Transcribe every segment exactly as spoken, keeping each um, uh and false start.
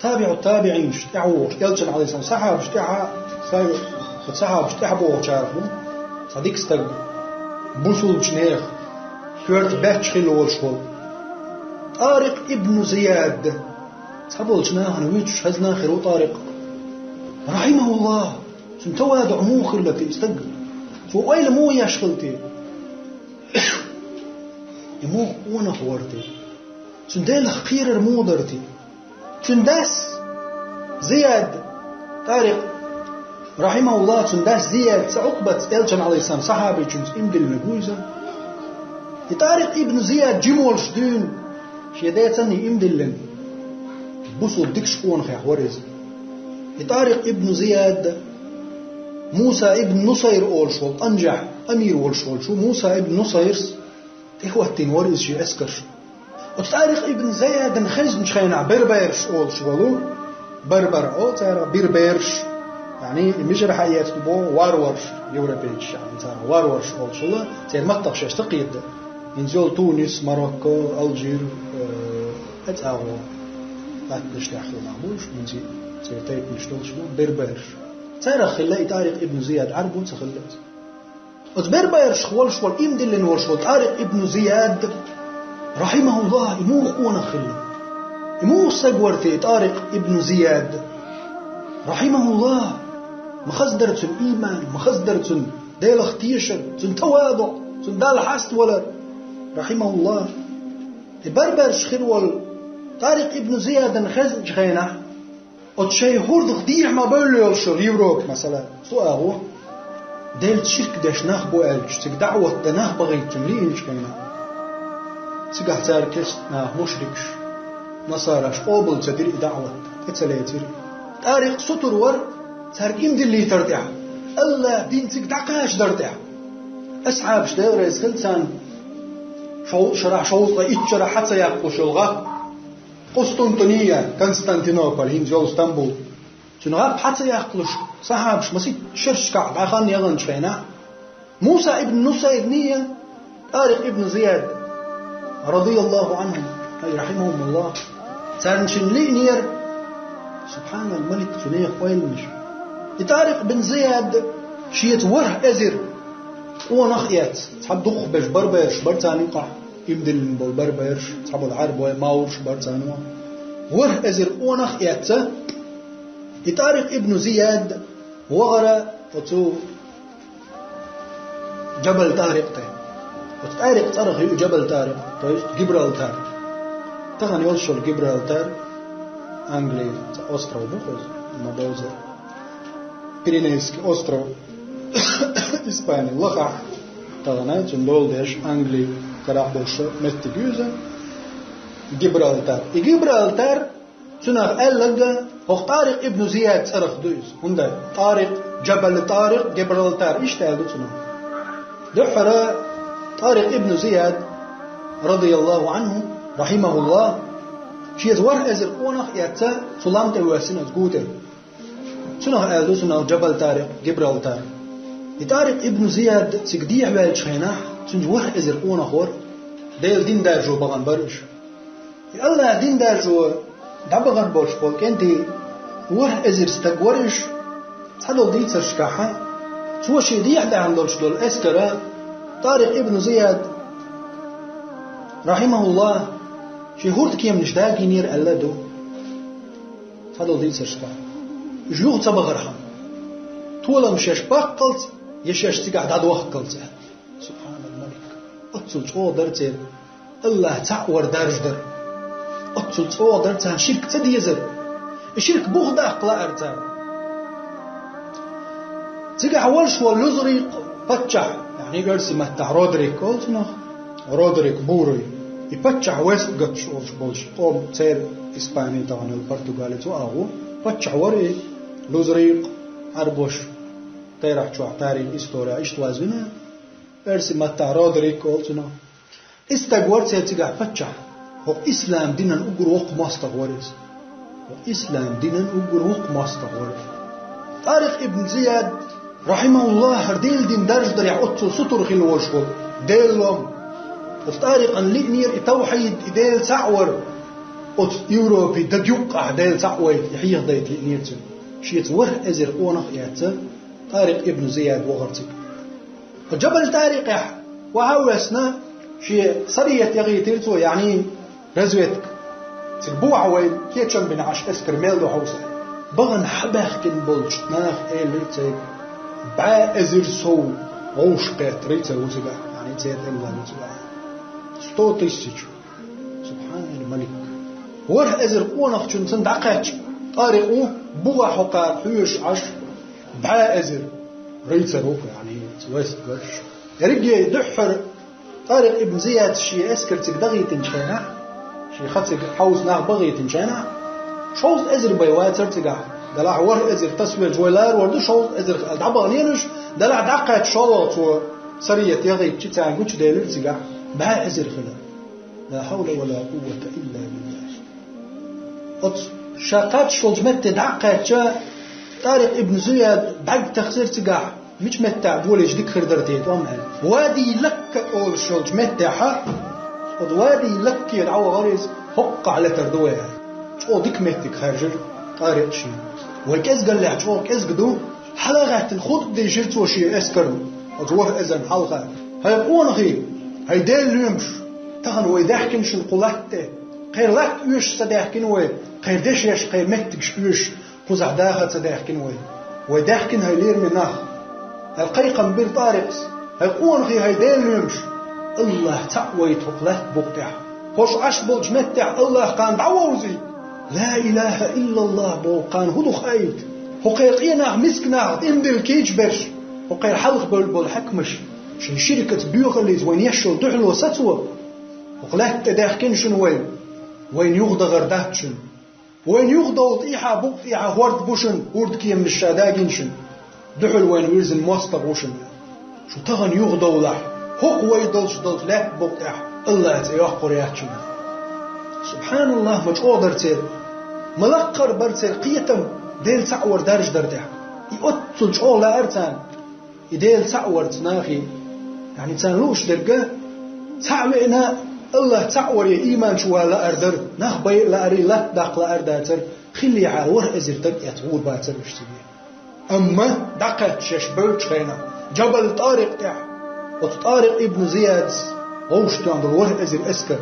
ТабиӀу табиӀинаш тӀаьхьа вогӀуш, элчан Ӏалайхиссалам сахьабаш тӀаьхьа, сай-, сахьабаш тӀаьхьа богӀучарах ву цхьа дика стаг, бусулбачу нехан коьрта баьчча хилла волуш волу. ТӀарикъ ибн Зияд. Цхьаболчу нахана вуьйцуш хезна хир ву ТӀарикъ. РахьимахӀуллахӀ, цуьнан таваду муха хилла те и стаг? Цо ойла муха еш хилла те? И муха къонах вара те? Цуьнан Делах кхерар муха дара те? Цуьнан дас Зияд, ТӀарикъ, рахьимахӀуллахӀ, цуьнан дас Зияд, цу Ӏукъбаца, элчан Ӏалайхиссалам сахьабичуьнца иман диллинарг ву иза. И ТӀарикъ ибн Зияд жима волуш дуьйна, шен децанний иман диллина, бусулба дикачу къонахех вара иза. И ТӀарикъ ибн Зияд, Муса ибн Нусайр олуш волу, Къанжахь амир волуш волчу Муса ибн Нусайрс тӀехӀоттийна вара иза шен эскарш. Оцу ТӀарикъ ибн Зиядан хезнчу хенахь бербераш олуш волу, бербер олу цара, бербераш, яъни, и мижара хьаэцна боху варварш, европейцаш, яъни, цара варварш олуш волу, церан маттах шаьш ца кхетадо. ХӀинца йолу Тунис, Марокко, Алжир, э, оцу агӀор латтанаш тӀехь хилла нах бу уьш, хӀинца церан тайпанаш долуш бу, бербераш. Царах хилла и ТӀарикъ ибн Зияд, Ӏарбо ца хилла иза. Оцу берберашах волуш волу, иман диллина волуш волу ТӀарикъ ибн Зияд, рахьимахӀуллахӀ, и муха къонах хилла? И муха стаг вара те и ТӀарикъ ибн Зияд? РахьимахӀуллахӀ, ма хаза дара цуьнан ийман, ма хаза дара цуьнан Делах тешар, цуьнан таваду, цуьнан Далла хьаставалар, рахьимахӀуллахӀ. И бербераш хир волу ТӀарикъ ибн Зиядан хезнчу хенахь, оцу шайн хӀордах дехьа ма бевлла йолуш йолу Европа, масала, цу агӀо, Делаца ширк деш нах бу аьлча, цига даӀват дан нах бахийтина лиъначу хенахь, цигахь цара кест наха мушрикаш, насараш къобал ца дира и даӀват, тӀе ца лецира. ТӀарикъ сутур вара цаьрга иман диллийтар тӀехь, АллахӀ дин цига дӀакхачадар тӀехь. Асхьабаш, Дела реза хила царна, шов-, шарахь шовзткъе итт шарахь хьа ца яккхалуш йолу гӀап, Къустунтуния, Константинополь, хӀинца йолу Стамбул. Цуьнан гӀап хьа ца яккхалуш, сахьабаш масийтта шерашкахь дӀа хан яханчу хенахь, Муса ибн Нусайрний, ТӀарикъ ибн Зияд, радияллаху Ӏанхум, ай, рахьимахумуллах, царна шина лиънера, субхьанал малик, цу нехан ойланаш. И ТӀарикъ бин Зияд шеца ворхӀ эзар къонах а эцна, цхьа дукхахберш бербераш бара царна юкъахь, иман диллина болу бербераш, цхьаболу Ӏаьрбой, мавраш бара царна юкъахь. ВорхӀ эзар къонах а эцна, и ТӀарикъ ибн Зияд вахара оцу Джабал ТӀарикъ тӀе. Оцу ТӀарикъ цӀарах ю Джабал ТӀарикъ, то есть Гибралтар. Тахана йолуш йолу Гибралтар, Англи, цхьа остров бу хӀокхуьнца, ма бовза. Пиренейский остров, Испани лахахь, тахана цуьнан дола деш Англи карахь болуш меттиг ю иза, Гибралтар. И Гибралтар, цунах аьлларг, хӀокху ТӀарикъ ибн Зияд цӀарах ду иза. ХӀунда? ТӀарикъ, Джабал ТӀарикъ, Гибралтар, иштта аьлла ду цунах. Дуьххьара ТӀарикъ ибн Зияд, радияллаху Ӏанху, рахьимахуллах, шеца ворхӀ эзар къонах а эцна, цу лам тӀе воьссина оцу гу тӀера. Цунах аьлла ду цунах Джабал ТӀарикъ, Гибралтар. И ТӀарикъ ибн Зияд цига дехьаваьллачу хенахь, цуьнца ворхӀ эзар къонах вара, Делан дин даржо бахана бара уьш. И АллахӀан дин даржо дӀабахана болуш болу кӀентий ворхӀ эзар стаг вара уьш, цхьадолу дийцаршкахь, цо шен дехьа даьхьна долуш долу эскара ТӀарикъ ибн Зияд, рахьимахуллах, шен хӀурдкеманаш дагийнера аьлла а ду. Цхьадолу дийцаршкахь, уьш юха ца бахархьама, толам шаьш баккхалц я шаьш цигахь дӀадохкалц аьлла. Субхьанал малик. Оццул чӀогӀа дара церан АллахӀ цхьаъ вар даржадар. Оццул чӀогӀа дара царна ширк ца дезар. И ширк буха даккха лаьара царна. Цигахь волуш волу Лузрикъ паччахь, яъни оьрсийн маттахь Родерик олу цунах, Родерик буруй. И паччахь Вестготш олуш болуш къоман, церан Испани тахана йолу Португали цу агӀо. Паччахь вара и Лузрикъ, Ӏарбоша кхерахь чохь тарихь, история иштта вазвина, оьрсийн маттахь Родерик олу цунах. И стаг вара церан цигахь паччахь. ХӀокху ислам динан уггар воккха мостагӀа вара иза. ХӀокху ислам динан уггар воккха мостагӀа вара иза. ТӀарикъ ибн Зияд, рахьимахуллах, хӀара Делан дин даржадарехь оццул сутур хилла волуш волу Делан лом. Оцу ТӀарикъан лиънера и тавхьид, и Дела цхьаъ вар. Оцу Европе дага юккъахь Дела цхьаъ вайта и хьехадайта хиънера цуьнан. Шеца ворхӀ эзар къонах а эцна, ТӀарикъ ибн Зияд вахара цига. Джабал ТӀарикъехь охьа а воьссина, шен сарията яхийтира цо, яъни разведка. Цига бу ахь вайна, кечам бина Ӏаш эскар мел ду хьовса. Бахана хьабаьхкина болчу наха элира цаьрга: «БӀе эзар сов вовшахкхетарий цара ву цигахь, яъни церан тӀемалой ву цигахь». Сто тысяч. Субханал-Малик. ВорхӀ эзар къонахчунна санна дӀакхаьчча, ТӀарикъ ву, бухахь хӀокхара хьоьжуш Ӏаш, бӀе эзар рыцарь ву, яъни, вайсгарш. Ерриге дуьххьара ТӀарикъ ибн Зияд шен эскар цига дахийтинчу хенахь, шен хан цига хьовса нах бахийтинчу хенахь, шовзткъа эзар бен вацара цигахь. Делахь ворхӀ эзар тасавелча вай ларор ду, шовзткъа эзар аьлла дӀабаханера уьш, делахь дӀакхаьчча шолгӀа цо сарията яхийтича, царна гучуделира цигахь бӀе эзар хилар. Ла хьавла ва ла къуввата илла биллахь. Оцу ша кхаьчна волчу метте дӀа а кхаьчча, ТӀарикъ ибн Зияд бӀаьрг тахсира цигахь, мича меттехь болийча дика хир дара те тӀом аьлла. Вади Лакка олуш йолчу меттехь, оцу Вади Лакке дӀавахара иза, хӀоккхахь летар ду вай аьлла. ЧӀогӀа дика меттиг хаьржира ТӀарикъа шена. Вай кӀезгаллехь чӀогӀа кӀезга ду, хьала а гӀаьттина, хутба дийшира цо шен эскарна, оцу ворхӀ эзарна хьалха: «ХӀай къонахий, хӀай Делан лоьмаш, тахана вай даьхкина шуна кху латта тӀе. Кхеран латта оьшуш ца даьхкина вай, кхеран дешнаш, кхеран меттигаш оьшуш, кхузахь даха ца даьхкина вай. Вай даьхкина, хӀай лераме нах», — аьлла, кхайкхам бира ТӀарикъас. «ХӀай къонахий, хӀай Делан лоьмаш, АллахӀ цхьаъ вайта хӀокху латта букъа тӀехь. ХӀорш Ӏаш болчу меттехь АллахӀ кхана дӀавовзийта. Ла илаха иллаллахӀ боху кхана хӀун ду хаийта? ХӀокхеран къен нах, миска нах, тӀеман дилла кийча берш, хӀокхеран хьалха бевлла болу хьаькамаш, шайн ширкаца, боьхаллица вайна еш йолу дуьхьало сацо. ХӀокху лаьтта тӀе даьхкина шуна вай, вайна юхадахар дац шуна. Вайна юхадовла тӀехьа, букъа тӀехьа хӀорд бу шуна, хӀордан кеманаш ша дагийна шуна. Дуьхьал вайна вирзина мостагӀа ву шуна. Шу тахана юхадовлахь, хӀокху вай долуш долчу лаьтта букъа тӀехь АллахӀан цӀе йоккхур яц шуна». СубханаллахӀ, ма чӀогӀа дара церан, ма лаккхара бара церан кхетам, Дела цхьаъ вар даржа дара тӀехь. И оццул чӀогӀа лаьара царна. И Дела цхьаъ варца нахе, яъни царна лууш дерг, цхьаъ веана, АллахӀ цхьаъ варе ийман чу вала лаар дара, нах байа лаарий, латта даккха лаар дацара, хиллехьара ворхӀ эзар стаг эцна гӀур бацара уьш цига. Амма дӀакхаьчча шаьш бевллачу хенахь, Джабал ТӀарикъ тӀехь, оцу ТӀарикъ ибн Зияда вовшахтоьхна долу ворхӀ эзар эскар,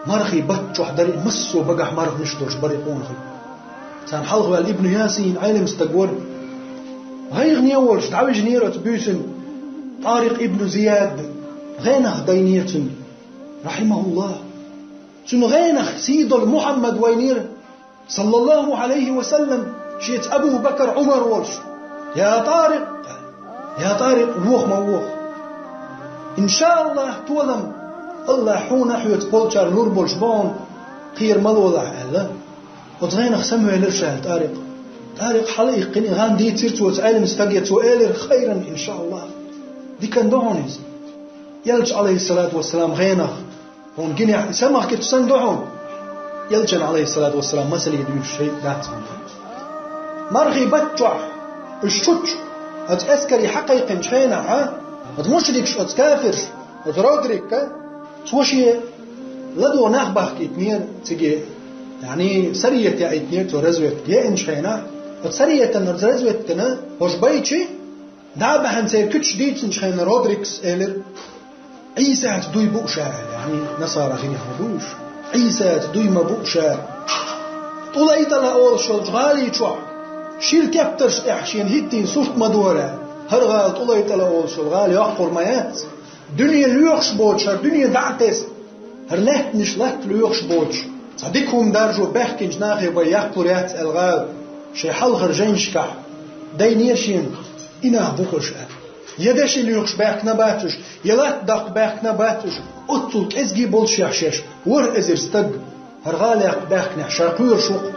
мархийн баттахь дара и, массо а багахь марханаш долуш бара и къонахий. Царна хьалхаваьлла Ибн Ясин Ӏелам стаг вара. ГӀайгӀане а волуш, дӀавижинера оцу буьйсанна ТӀарикъ ибн Зияд, гӀенах дайнера цуьнан, рахьимахуллахӀ. Цуьнан гӀенах сий долу Мухьаммад вайнера, саллаллахӀу Ӏалайхи ва саллам, шеца Абу Бакр, Ӏумар волуш: «Я ТӀарикъ! Я ТӀарикъ, воха ма воха! ИншааллахӀ, толам, АллахӀ хьуна а, хьоьца болчарна лур болуш бу хьуна, кхера ма лолахь», — аьлла. Оцу гӀенах самавелира ша аьлла ТӀарикъ. ТӀарикъа хьала а иккхина, и гӀан дийцира цо оцу Ӏелам стаге, цо элира: «Хайран, иншааллахӀ. Диканна ду хьуна иза. Элча, Ӏалайхиссалату вассалам, гӀенах хьуна гинехь, и самахкийтта санна ду хьуна. Элчан, Ӏалайхиссалату вассалам, масале дуьйцуш шайъ дац хьуна». Мархийн баттахь уьш чуччу оцу эскаре хьакхайкхинчу хенахь, оцу мушрикаш, оцу кафирш, оцу Родрика, цо шен ладогӀа нах бахкийтинера циге, яъни сарията яийтинера цо разведка. Еанчу хенахь, оцу сариятан, оцу разведкана хӀорш байчи, дӀа а баьхьна, церан куьчаш дийцинчу хенахь, Родрикас элира: «Ӏийсаца дуй бу ша», — аьлла, яъни насара хинехь ма бу уьш. «Ӏийсаца дуй ма бу ша». ТӀулайтӀала олуш йолчу гӀали чохь, шира тептарш тӀехь шена хӀиттийна сурт ма дора. ХӀара гӀала, ТӀулайтӀала олуш йолу гӀала, йоккхур ма яц. Дуьне лоьхуш боцуш, хӀара дуьне дӀа а тесна, хӀара лаьттанаш латта лоьхуш боцуш, цхьа дика хӀума даржо баьхкинчу нахе бен яккхалур яц аьлла гӀала, шайн хьалхара жайнашкахь дайнера шена, и нах бу хӀорш аьлла. Я деши лоьхуш баьхкина бац уьш, я латта даккха баьхкина бац уьш, оццул кӀезиг болушехь шаьш, ворхӀ эзар стаг. ХӀара гӀалакх баьхкинехь ша кхоьруш ву-кх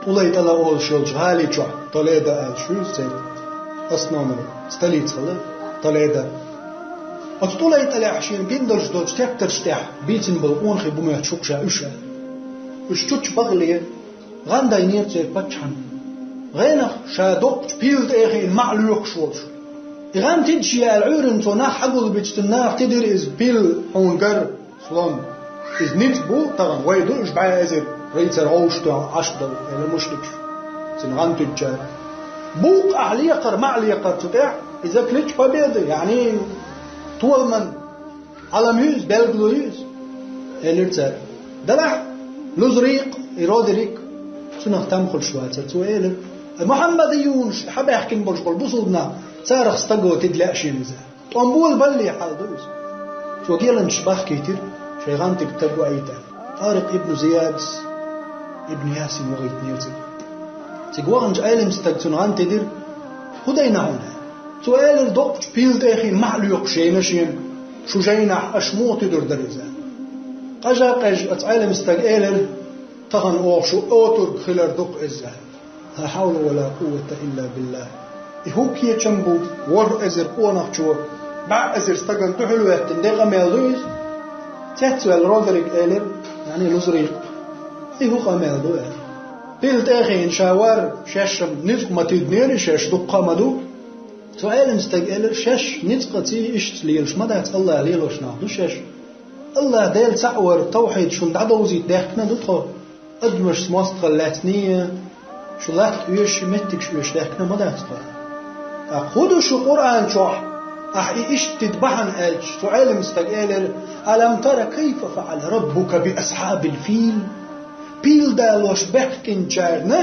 ТӀулайтӀала олуш йолчу гӀали чохь, Толедо аьлла ю церан основной столица хилла Толедо. Оцу ТӀулайтӀалехь шена гина долуш долчу тептарш тӀехь бийцина болу къонахий бу моьттуш ву-кх ша уьш аьлла. Уьш чуччу бакъале гӀан дайнера церан паччахьна. ГӀенах ша доккхачу пилла тӀе а хиъна, маӀа лоькхуш волуш. И гӀан тидаш яьлла Ӏуьйранна цо нах хьагулбича, цуьнан наха тидира иза: «Пилла, хьуна гар, слон». Иза ницкъ бу тахана, вай ду уьш бӀе эзар рицарь гӀовшах тоьхна Ӏаш долу, аьлла мушрикаш цуьнан гӀан туьдучара. Букъ ахь лекхара, ма лекхара цу тӀехь, иза клич победы, яъни толаман Ӏалам ю иза, белгало ю иза, элира цара. Делахь Лузрикъ, и Родерик, цунах там хуьлуш вацара. Цо элира: «Ай, Мухьаммадиюнаш, хьабаьхкина болуш болу бусулба нах, царах стага тида лаьа шена иза. ТӀом болабалле хьал ду иза». Цо геланчаш бахкийтира, шайн гӀантиг стаг ваийта. Тарикъ ибн Зияд, ибн Ясин вахийтинера цига. Цига ваханчу Ӏелам стага цунна гӀан тидира: «ХӀун дайна хьуна?» Цо элира: «Доккхачу пила тӀе а хиъна, мохь лоькхуш яйна шена, шу жайнахь аша муха туьдур дара иза?» Къажа-къежа оцу Ӏелам стага элира: «Тахана оха шу отург хилар ду-кх иза». Ла хьавла ва ла къуввата илла биллахӀ. И хӀун кечам бу, ворхӀ эзар къонахчо бӀе эзар стагана дуьхьал веттина де къамел ду иза? Цецваьлла Родерик элира, яъни Лузрикъ: «И хӀун къамел ду?» – аьлла. Пила тӀе а хиъна ша вар, шаьшшам ницкъ ма тидинера, шаьш дуккха а ма ду. Цу Ӏелам стага элира: «Шаьш ницкъаца иштта лелаш ма дац, АллахӀ лелош нах ду шаьш. АллахӀ Дела цхьаъ вар, тавхьид шуна дӀадовзийта даьхкина ду тхо. Адамашца мостагӀалла лаьцний, шу латта оьшуш, меттигаш оьшуш даьхкина ма дац тхо». ТӀаккха хӀун ду шу Къуръан чохь, ахь и иштта тида бахьана аьлча, цу Ӏелам стага элира: «Алам тара кайфа фаӀала раббука би асхьабил фил?» Пил далош баьхкинчарна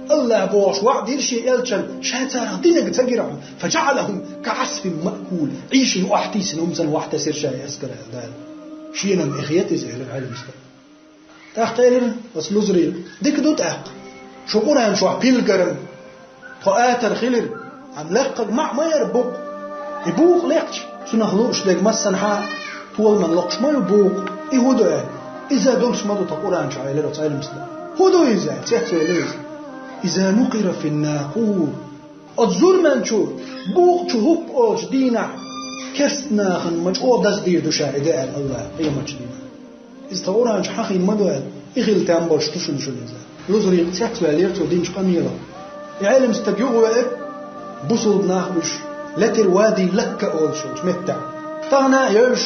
АллахӀа бохуш ваӀда дира шен элчанна, ша царах динарг ца гира хьуна, «фаджаӀалахум каӀасфин маъкул», Ӏийшин охьатийсина хӀуманца охьатесира ша и эскар, аьлла Дала. Шена-м эхь хета иза, элира Ӏелам стага. ТӀаккха элира оцу Лузрикъа: «Дика ду тӀаккха. Шу Къуръан чохь пил гира, тхо атар хилира, амма лекхарг маӀа ма яра букъ. И букъ лекхча, цунах лууш дерг массанхьа а толаман локхуш ма ю букъ. И хӀун ду?» – аьлла. «Иза долуш ма ду тхан Къуръан чохь», – элира оцу Ӏелам стага. «ХӀун ду иза?» – цецваьлла иза. «Иза нукъира фин накъур». Оцу зурманчу букъ чу хӀуппа олучу дийнахь керста нахана ма чӀогӀа даздийр ду ша и де, аьлла АллахӀа, къематчу дийнахь. Иза тхан Къуръан чу хьахийна ма ду аьлла, и хила там болуш ду шуна, шуна иза. Лузрикъ цецваьллера цо динчу къамелах. И Ӏелам стаг юхавеара, бусулба нах уьш летира Вади Лакка олуш йолчу меттехь. Тахана а йолуш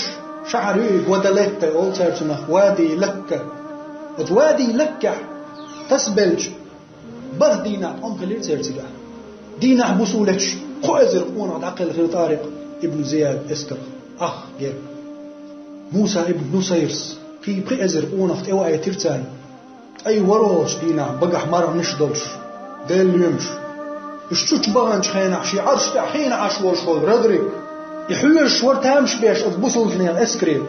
шахьар ю и, Гвадалетта олу цара цунах, Вади Лакка. Оцу Вади Лаккехь тасабелча, бархӀ дийнахь тӀом хилира церан цигахь. Дийнахь буса леташ, кхо эзар къонах дӀакхелхира Тарикъ ибн Зияд эскарх. Ах, герга! Муса ибн Нусайрс кхин пхи эзар къонах тӀеваийтира царна. ТӀай ворхӀалгӀачу дийнахь багахь марханаш долуш, Делан лоьмаш. Уьш чучу баханчу хенахь шен Ӏарш тӀехь хиъна Ӏаш волуш волу Родрик, и хьоьжуш вара тамаш беш оцу бусулбанийн эскаре.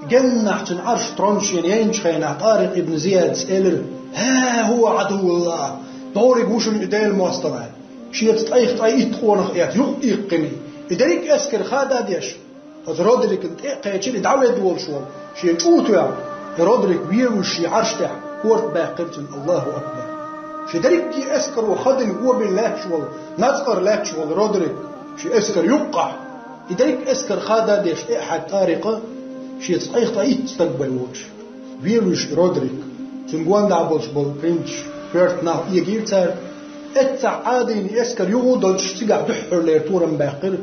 Геннахь цуьнан Ӏарш тронна шена яйначу хенахь, Тарикъ ибн Зияда элира: «ХӀа хӀува Ӏадувуллахь, дӀориг ву шуна и Делан мостагӀа». Шеца тӀайх-тӀай итт къонах эцна юкъа иккхина, и дерриг а эскар хада а деш, оцу Родрикна тӀе а кхечира и дӀаведда волуш волу, шен чӀу а тоьхна, и Родрик вен вуьйш шен Ӏарш тӀехь корта баьккхира цуьнан. Аллаху акбар! Шен дерриге а эскаро хадийна, гӀо бина лаьтташ волу, нацкъара лаьтташ волу Родрик шен эскар юккъахь, и дерриг а эскар хада а деш, тӀе а хьаьдда Тарикъа, шеца тӀайх-тӀай итт стаг бен воцуш, вен вуьйш и Родрик. Цуьнан гондахь болуш болу принцаш, коьрта нах эгийра цара. Эццахь Ӏадийна эскар юха а доцуш, цигахь дуьххьарлера турам баьккхира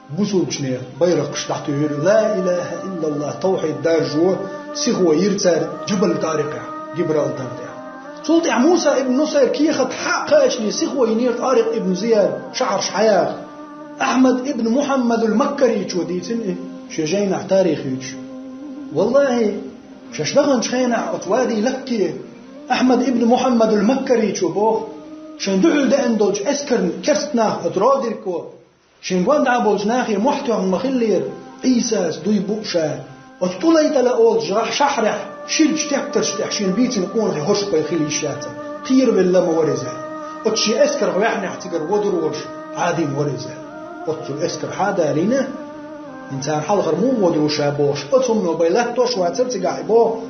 бусулбачу нехан, байракхаш дӀатуьйхира, ла илаха иллаллах, тавхьид даржо, сихо йира цара Джабал Тарикъехь, Гибралтар тӀехь. Цул тӀаьхьа Муса ибн Нусайр кехат хьа а кхачале, сихо йинера Тарикъ ибн Зияд шахьарш хьаяха. Ахьмад ибн Мухьаммадул Маккаричо дийцина и шен жайнахь тарих юьйцуш. Валлахи, шаьш даханчу хенахь оцу Вади Лакке Ахьмад ибн Мухьаммадул Маккаричо боху, шайн дуьхьал деана долчу эскарна керста нах оцу Родрико, шен гондӀа болчу нахе мохь тоьхна ма-хиллера, Ӏийсас дуй бу ша. Оцу ТӀулайтӀала олучу шахьарехь ширачу тептарш тӀехь шена бийцина къонахий хӀорш бен хила йиш яцара. Кхеравелла ма вара иза. Оцу шен эскарх ваьхьнехь цигара водур волуш Ӏадийна вара иза. Оццул эскар хьа а далийна, хӀинца царна хьалхара муха водур ву ша бохуш, оцу хӀумано бен латтош а вацара цигахь и боху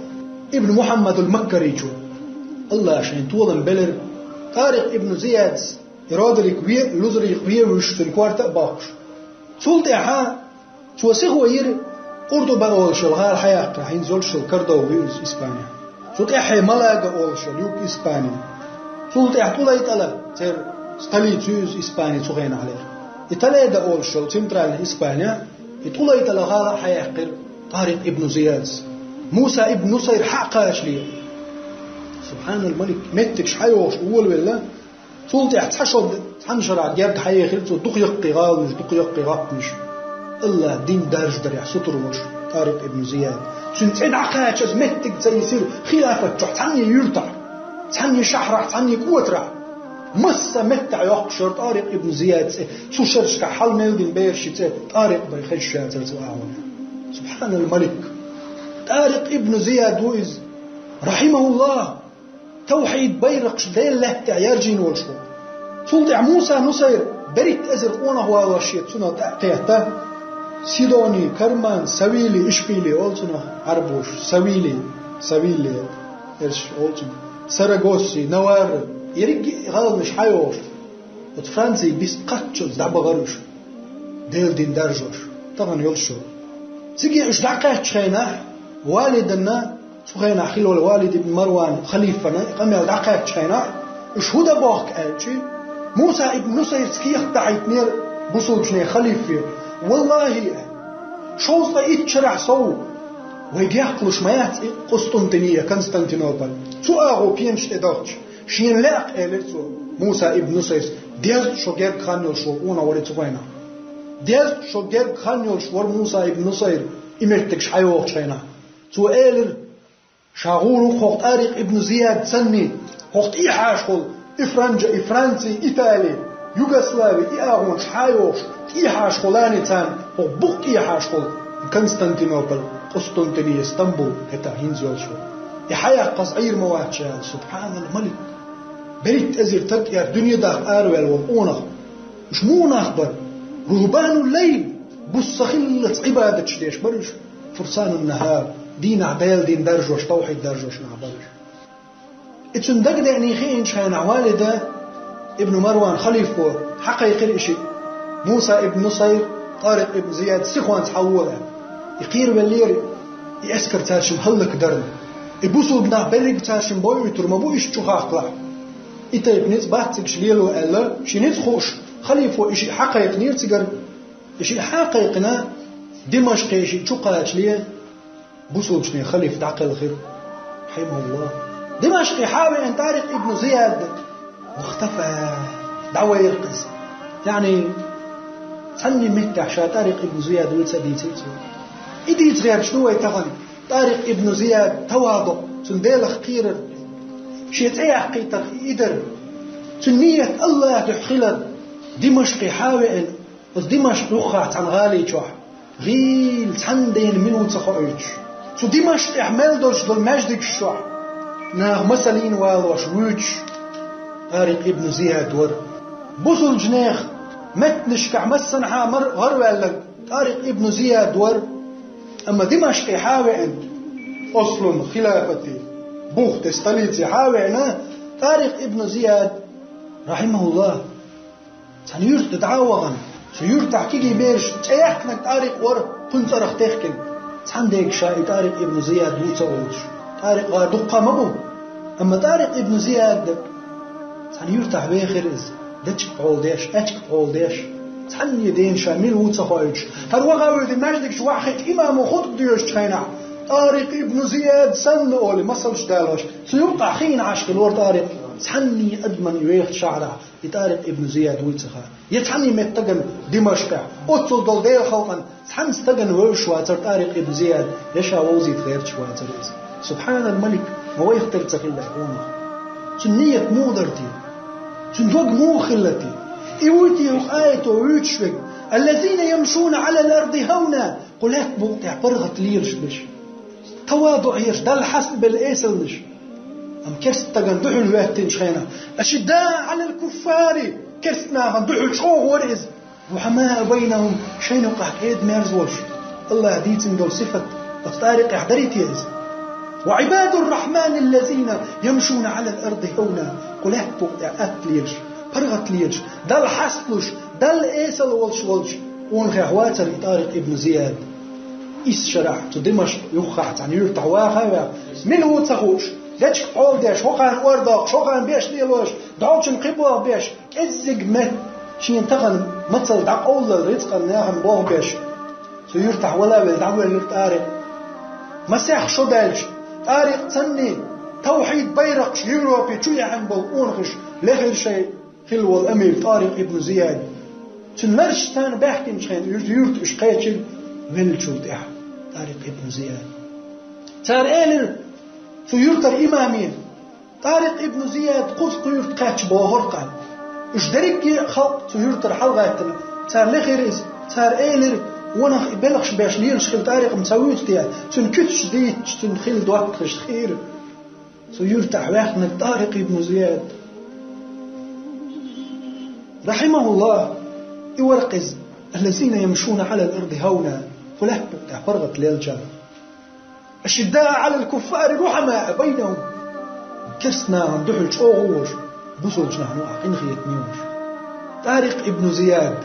Ибн Мухьаммадул Маккаричо. Аллаха шайн толам белира Тарикъ ибн Зияда, и Родрик ве-, Лузрикъ вен вуьйш цуьнан корта а боккхуш. Цул тӀаьхьа цо сихо йира Къуртуба олуш йолу гӀала хьаяккха, хӀинца йолуш йолу Кордова ю иза Испанехь. Цу тӀаьххье Малага олуш йолу юг Испани. Цул тӀаьхьа ТӀулайтӀала, церан столица ю иза Испани цу хенахьлера. И Толедо олуш йолу центральный Испанехь, и ТӀулайтӀала гӀала а хьаяьккхира Тарикъ ибн Зияда. Муса ибн Нусайр хьакхачале, субхьанал малик, меттигаш хьайогӀуш волавелла, цул тӀехьа цхьа шо, цхьана шарахь герга хьаехира цо, дукха яккхий гӀаланаш, дукха яккхий гӀаттанаш. АллахӀ дин даржадарехь сутара волуш Тарикъ ибн Зияд. Цуьнан цӀе дӀакхачаза меттиг ца йисира хилафат чохь цхьанне юьртахь, цхьанне шахьарахь, цхьанне кӀотарахь. Масса меттехь йоккхуш яра Тарикъ ибн Зияд цӀе, цу шерашкахь хьал мел дина бераши цӀе Тарикъ бен хезаш яцара цу агӀонехь. Субхьанал малик! Тарикъ ибн Зияд ву иза, рахьимахуллахӀ, тавхьид байракхаш Делан лаьттахь яржийна волуш ву. Цул тӀаьхьа Муса Нусайр берхӀитта эзар къонах валош шеца цунах тӀе а кхетта, Сидони, Карман, Савили, Ишпили олу цунах Ӏарбоша, Савили, Савили, эрш олу цунах, Сарагосси, Наварра, ерриг а гӀаланаш хьайогӀуш, оцу Францин бист кхаччалц дӀабахара уьш, Делан дин даржош, тахана йолуш йолу. Цига уьш дӀакхаьччу хенахь, Валиданна, цу хенахь хилла волу Валид ибн Марван халифана и къамел дӀакхаьччу хенахь, уьш хӀун дан бохку аьлчи, Муса ибн Нусайрца кехат дахьийтинера бусулбачу халифе: «ВаллахӀи, шовзткъе итт шарахь сов вай дехкалуш ма яц и Къустунтиния, Константинополь, цу агӀо пенаш тӀе дахча, шена лаьа-кх», — элира цо. Муса ибн Нусайрс, дезткъа шо герга хан йолуш волу къонах вара цу хенахь. Дезткъа шо герга хан йолуш вара Муса ибн Нусайр и меттигаш хьайогӀучу хенахь. Цо элира: «Ша гӀур ву хӀокху Тарикъ ибн Зияд санний, хӀокху тӀехьашхула и Франджа, и Франци, Итали, Югослави, и агӀонаш хьайогӀуш, тӀехьашхуланий царна, хӀокху букъ тӀехьашхула, Константинополь, Къустунтиния, Стамбул, хӀетахь хӀинца йолуш ву. И хьаяккхаза Ӏийр ма вац ша», — аьлла. Субхьанал малик! БерхӀитта эзар стаг, яра дуьне дахка араваьлла волу къонах. Уьш муха нах бара? Рухбанул лайл, буса хиллалц Ӏибадаташ деш бара уьш. Фурсанун нахар, дийнахь Делан дин даржош, тавхьид даржош нах бара уьш. И цуьнан дагадеъний хиъначу хенахь Валида ибн Марван халифо хьакхайкхира и шиъ: «Муса ибн Нусайр, Тарикъ ибн Зияд сихонца хьалавола», — аьлла. И кхеравеллера, и эскар цаьршимма хӀаллакдарна. И бусулба нах берриг цаьршимма бойуьйтур ма бу иштта чу хахкалахь. И тайпа ницкъ бац цига лело аьлла, шен ницкъ хууш, халифо и шиъ хьакхайкхинера цигара. И шиъ хьакхайкхина, Димашкхе и шиъ чу кхачале, бусулбачу халифа дӀакхелхира, рахьимахуллахӀ. Димашкхе хьавеана Тарикъ ибн Зияд, вахтафа, дӀавайра иза. Яъни, цхьанне меттехь ша Тарикъ ибн Зияд вуй ца дийцира цо. И дийца гӀерташ ду вай тахана. Тарикъ ибн Зияд таваду, цуьнан Делах кхерар, шен цӀе яккхийтарх и дар, цуьнан ният АллахӀан дуьхьа хилар, Димашкхе хьавеана, оцу Димашкъ юххехь цхьана гӀали чохь, гӀийла цхьанна дена мила ву ца хоуьйтуш, цу Димашкъехь мел долуш долу маьждигаш чохь, наха масаллина валош вуьйцуш, Тарикъ ибн Зияд вара. Бусулбачу нехан меттанашкахь массанхьа мара гӀараваьлларг Тарикъ ибн Зияд вара, амма Димашкъе хьавеана, ослун хилафати, бухте, столице хьавеана, Тарикъ ибн Зияд, рахьимахуллахӀ, цхьана юьрта дӀа а вахана, цу юьртахь кегий бераш цӀе яьккхинарг Тарикъ вара, кхуьнан цӀарах техкина. Цхьана дега ша и Тарикъ ибн Зияд ву ца олуш. Тарикъ гӀар дуккха а ма бу, амма Тарикъ ибн Зияд цхьана юьртахь вехира иза, дечиг пхьол деш, аьчка пхьол деш, цхьанне дена ша мила ву ца хоуьйтуш. ХӀара ваха а вуьйди маьждигаш ваххиъчу имамо хутба доьшучу хенахь, Тарикъ ибн Зияд санна олий, масалш далош, цу юккъахь хиъна Ӏаш хилла вара Тарикъ, цхьанне адаман и вехачу шахьарахь и Тарикъ ибн Зияд вуй ца хаьа. Я цхьанне меттан стагана Димашкъехь, оццул долу Делан халкъана цхьана стагана вевзаш вацара Тарикъ ибн Зияд, я ша вовзийта гӀерташ вацара иза. Субхьанал малик, ма вайх тера ца хилла къонах. Цуьнан ният муха дара те? Цуьнан дог муха хилла те? И вуй те хӀокху аято вуьйцуш верг: «Аллазина ямшуна Ӏалал арди хӀавна», кху лаьтта букъа тӀехь паргӀат лелаш берш, таваду а еш, Далла хьастабелла эсалнаш. Амма керста стагана дуьхьал хӀоьттинчу хенахь: «Ашиддаъу Ӏалал куффари», керста нахана дуьхьал чӀогӀа вара иза. «Рухьамаъу байнахӀум», шайна юкъахь кӀеда-мерза волуш. АллахӀа дийцина долу сифат оцу Тарикъехь дарий те иза? «Ва Ӏибадур-рахьмани ллазина ямшуна Ӏалал арди хӀавна», кху лаьтта букъа тӀехь атта лелаш, паргӀат лелаш, Далла хьасталуш, Далла эсала волуш волчу къонахех вацара и Тарикъ ибн Зияд. Исс шарахь цу Димашкъ юххехь цхьана юьртахь ваха а ваьхна, мила ву ца хууш, дечиг пхьол деш, хӀокхарна ор доккхуш, хӀокхарна беш лелош, долчунна кхин болх беш, кӀеззиг метта шена тахана мацалла дӀакъовллал рицкъан нахана болх беш, цу юьртахь вала а велла дӀавоьллира Тарикъ. Масех шо даьлча, ТӀарикъ цӀанни, тавхьид байракхаш Европе чу яьхьна болу къонахаша лехира шайн хилла волу амир ТӀарикъ ибн Зияд. Цуьнан лараш царна баьхкинчу хенахь, уьш юьрта уьш кхечира веллачул тӀаьхьа ТӀарикъ ибн Зияд. Цара элира цу юьртара имаме: «ТӀарикъ ибн Зияд кхузткъа юьрта кхаьчча бохура-кх». Уьш дерриге а халкъ цу юьртара хьалагӀаьттина, цара лехира иза. Цара элира: «Ванах и белхаш беш лелаш хилла ТӀарикъ-м ца вуьйцу те? Цуьнан куьцаш дийцча, цуьнан хилла доттагӀашна хиира цу юьртахь ваьхнарг ТӀарикъ ибн Зияд». Рахьимахуллах, и вара-кх иза: «Аллазина ямшуна Ӏалал арди хьавна», кху лаьтта букъа тӀехь паргӀат лелчарах. «Ашиддаъу Ӏалал куффари рухьамаъу байнахум». Керста нахана дуьхьал чӀогӀа а волуш, бусалбачу нахана юкъахь къинхетаме а волуш. ТӀарикъ ибн Зияд,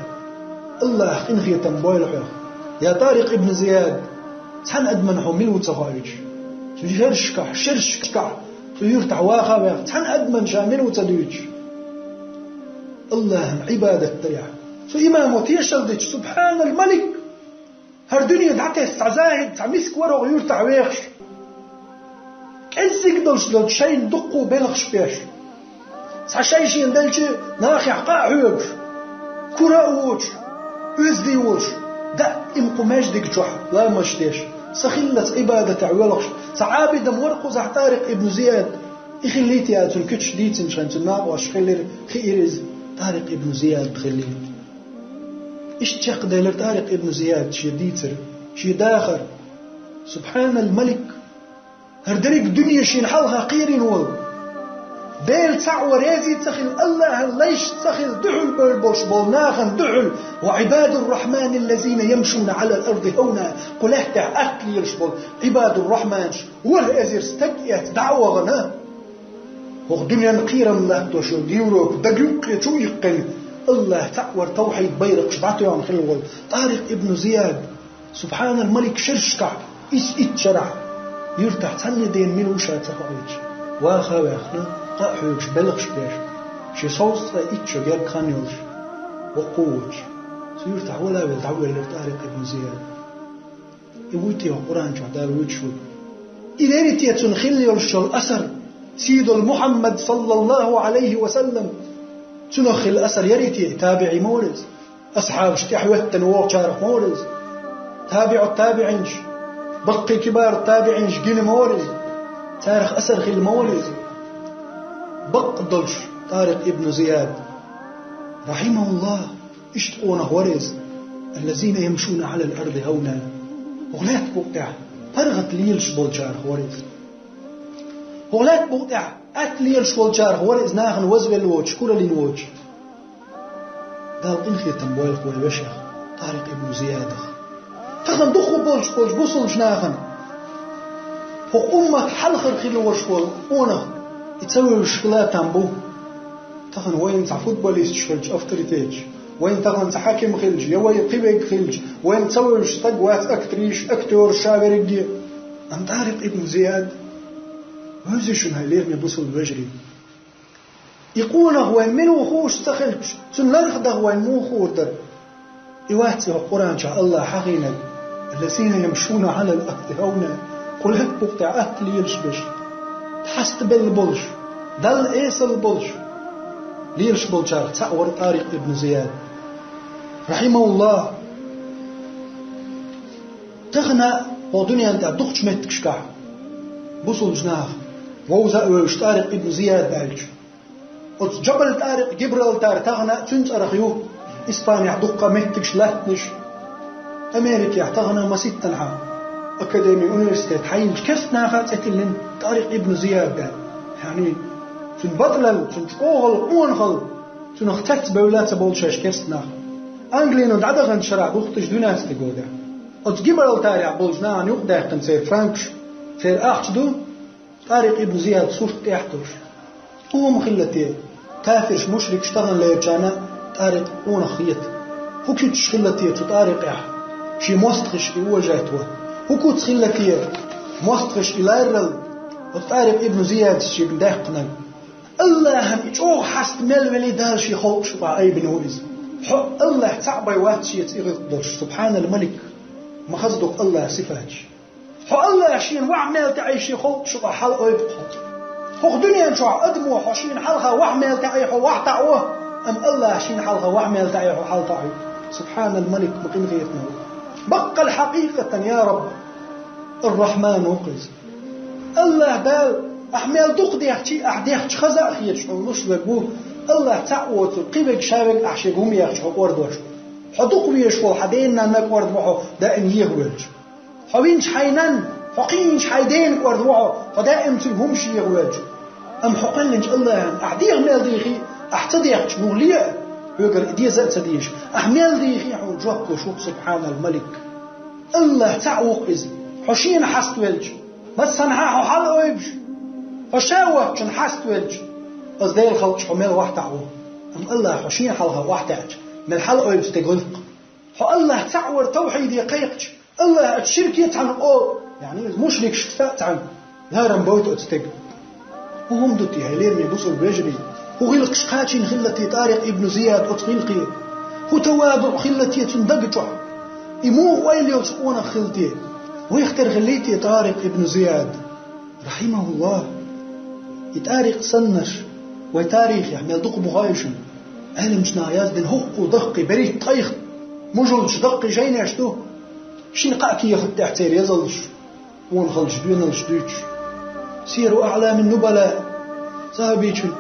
Аллаха къинхетам бойла хьох. Я ТӀарикъ ибн Зияд, цхьана адамна хьо мила ву ца хоуьйтуш? Цу шерашкахь, шерашкахь, цу юьртахь ваха а ваьхна, цхьана адамна ша мила ву ца дуьйцуш? Аллахьан Ӏибадат дарехь, цу имамо тешалла дича, субхьанал малик! ХӀара дуьне дӀатесна цхьа захӀид, цхьа миска вара хӀокху юьртахь вехаш. КӀеззиг долуш долчу шайна дуккха а белхаш беш, цхьа шай шена делча нахехь къа а хьоьгуш, кура а воцуш, оьзда а волуш, даима кху маьждиг чохь ламазаш деш, сан хиллалц Ӏибадатехь воьлхуш, цхьа Ӏабид-м вара кхузахь ТӀарикъ ибн Зияд. И хиллийта яцара, куьцаш дийцинчу хенахь, цуьнан накъосташа хиллера, хиира иза ТӀарикъ ибн Зияд хиллера. Иштта чекхделира ТӀарикъ ибн Зияд шен дийцар, шен дахар. Субхьанал малик! ХӀара дерриг дуьне шена хьалха кхерийна волу, Дела цхьаъ ван реза ца хилла, Аллахьан лайш ца хилла дуьхьал бевлла болуш болу нахана дуьхьал: «Ва Ӏибадур-рахьмани ллазина ямшуна Ӏалал арди хьавна», кху лаьттахь атта лелаш болу Ӏибадур-рахьманаш, ворхӀ эзар стаг а эцна дӀа а вахана, хӀокху дуьненна кхерам латтош йолу Европа дага юккъе чу а иккхина, Аллах цхьаъ вар тавхьид байракхаш дӀатоьхна хилла волу ТӀарикъ ибн Зияд, субхьанал малик, шерашкахь, исс итт шарахь, юьртахь цхьанне дена мила ву ша ца хоуьйтуш, ваха а ваьхна, къа а хьоьгуш, белхаш беш, шен сов цкъа итт шо герга хан йолуш, воккха а воцуш, цу юьртахь вала а велла дӀавоьллира ТӀарикъ ибн Зияд. И вуй те хӀокху Къуръан чохь Дала вуьйцуш ву? И яри те цунна хилла йолуш йолу асар, сийдолу Мухьаммад, саллаллаху Ӏалайхи ва саллам, цунах хилла асар яри те? И табиӀи ма вара иза. Асхьабаш тӀаьхьахӀоьттина вогӀучарах ма вара иза. ТабиӀут-табиӀинаш, баккхий кибарут-табиӀинаш гина ма вара иза. Царах асар хилла ма вара иза. Бакъ долуш ТӀарикъ ибн Зияд, рахьимахуллах, иштта къонах вара иза. Аллазина ямшуна Ӏалал арди хьавна. ХӀокху лаьтта букъа тӀехь паргӀат лелаш болчарах вара иза. ХӀокху лаьтта букъа тӀехь атта лелаш волчарах вара иза, нахана вазвелла воцуш, кураллина воцуш. Дала къинхетам бойла-кх вайн вешех, ТӀарикъ ибн Зиядах. Тахана дукха болуш болчу бусалбачу нахана, хӀокху уммат хьалхара хилла волуш волу къонах, и ца вевзаш хила там бу. Тахана вайна цхьа футболисташ хилча, авторитеташ, вайна тахана цхьа хьаким хилча, я вай кхин верг хилча, вайна ца вевзаш стаг вац, актриша, актёраш, ша верриге а. Амма ТӀарикъ ибн Зияд вевзий шуна, хӀай лераме бусалба вежарий? И къонах вайн мила ву хууш ца хилча, цуьнан ларх даха вайн муха хуур дара? И вац-кх хӀокху Къуръан чохь Аллаха хьахийнарг: «Аллазина ямшуна Ӏалал арди хьавна», кху лаьтта букъа тӀехь атта лелаш берш, хьастабелла болуш, Далла эсала болуш, лелаш болчарах цхьаъ вара ТӀарикъ ибн Зияд, рахьимахуллах. Тахана хӀокху дуьненна тӀехь дукхачу меттигашкахь бусалбачу наха вовза а вевзаш ТӀарикъ ибн Зияд аьлча, оцу Джабал ТӀарикъ, Гибралтар, тахана а цуьнан цӀарах ю, Испанехь дуккха меттигаш латтанаш, Америкехь тахана а маситтанхьа академи, университет хьайинчу керста наха а цӀе тиллина ТӀарикъ ибн Зияд аьлла. Яъни, цуьнан батӀалалла, цуьнан чӀогӀалла къонахалла, цунах цецбевлла а ца бовлу шаьш керста нах. Англино дӀадаханчу шарахь, две тысячи двенадцатый годехь, оцу Гибралтарехь болчу нахана юкъадаьккхина церан франкаш, церан ахча ду, ТӀарикъ ибн Зияд сурт тӀехь а долуш. ХӀун хилла те, кафирш, мушрикаш таханлерчарна а ТӀарикъ къонах хета? ХӀун куьцаш хилла те цу ТӀарикъехь, шен мостагӀаш и уважать ван? ХӀун куц хилла те мостагӀаш и ларрал, оцу ТӀарикъ ибн Зияд шега даьккхинарг? Аллахьан и чӀогӀа хьаста мел велий, Дала шен халкъаш юкъахь айбина ву иза. Хьо Аллахь цхьаъ бен вац шеца и гӀиллакх долуш, субхьанал малик, ма хаза ду-кх Аллахьан сифаташ. Тхо АллахӀ шена вахь мел таӀийша хов, шух хьал ойбу хьо. ХӀокху дуьнен чохь адамо хьо шена хьалха вахь мел таӀий хьо вахь таӀо, амма АллахӀ шена хьалха вахь мел таӀий хьо хьал таӀой. Субхьанал Малик, ма къинхетаме ву. Баккъал хьакъикъатан, я Рабб, Ар-Рахьман ву-кх иза. АллахӀ Дала, ахь мел дукха дехчий, ахь дехча хаза а хеташ хьуна луш верг ву, АллахӀ цхьаъ воцург, кхин верг, ша верг ахь шега хӀума ехча хьо кӀордош ву. Хьо дукха везаш волу хьан ден-нанна кӀордаво хьо даим еха велча. Хьо винчу хьайн нанна, хьо кхийначу хьайн дена кӀордаво хьо, хьо даим цуьнга хӀумаш еха воьлча. Амма хьо кхоьллинчу АллахӀана ахь деха мел дийхий, ахь ца дехча, муха ле а, хьоьгара и деза а ца дезаш, ахь мел дийхий хьуна жоп луш ву-кх, Субхьанал Малик. АллахӀ цхьаъ ву-кх иза. Хьо шена хьаставелча, массанхьа хьо хьал ойбуш, хьо ша воцчунна хьаставелча, аса Делан халкъаш хьо мел вахь таӀа ву. Амма АллахӀ хьо шена хьалха вахь таьӀча, мел хьал ойбу стеган гӀуллакх. Хьо АллахӀ цхьаъ вар тавхьиде кхайкхича, АллахӀ оцу ширке цхьаьна олу, яъни иза мушрикашца а цхьаьна, ларам бойту оцу стеган. ХӀун хӀума ду те, хьай лераме бусулба вежарий? ХӀун гӀиллакхаш кхачийна хилла те Тарикъ ибн Зияд оцу гӀиллакхе? ХӀун таваду хилла те цуьнан дага чохь? И муха ойла йолчу къонах хилла те? Вайх тера хиллий те Тарикъ ибн Зияд? РахьимахӀуллахӀ. И Тарикъ саннарш вайн тарихехь мел дукха бу хой шуна. Ӏеламчу наха яздина хӀокху даккхий, берхӀитта ткъайх мужалчу даккхий жайнаш ду. Шина-кхаа кехат тӀехь церан язаллаш, къонахаллаш, доьналлаш дуьйцуш. Сияру АӀламин Нубала, сахьабичун,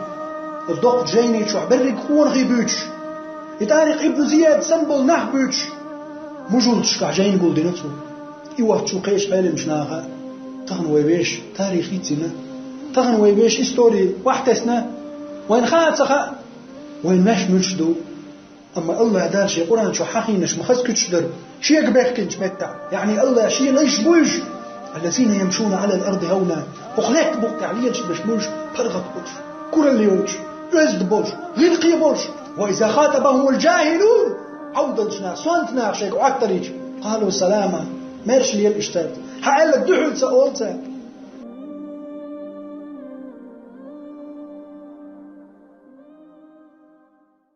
оцу доккхачу жайни чохь берриг къонахий буьйцуш. И Тарикъ ибн Зияд санна болу нах буьйцуш. Мужалчашкахь жайна гулдина цо. И воцчул кхечу Ӏеламчу наха, тахана вай вешан тарих йицйина, тахана вай вешан истори вахьтесна, вайна хаа а ца хаьа, вайн маьш муьлш ду. Амма АллахӀ Дала Шен Къуръан чохь хьахийнарш ма хаза куьчдара, Шега бехкинчу меттехь, яъни АллахӀ Шен лайш буьйш, «Аллазина ямшуна Ӏалал арди хӀавна», хӀокху лаьттан букъа тӀехь лелаш берш буьйш, паргӀат болуш, куралла йоцуш, оьзда болуш, гӀиллакхе болуш, «ва иза хатабахумул джахилун», Ӏовдалчу наха, сонта наха шайга Ӏотталийча, «къалу салама», маьрша лела уьш цаьрца. Хьан аьлларг дуьхьал ца олу цара.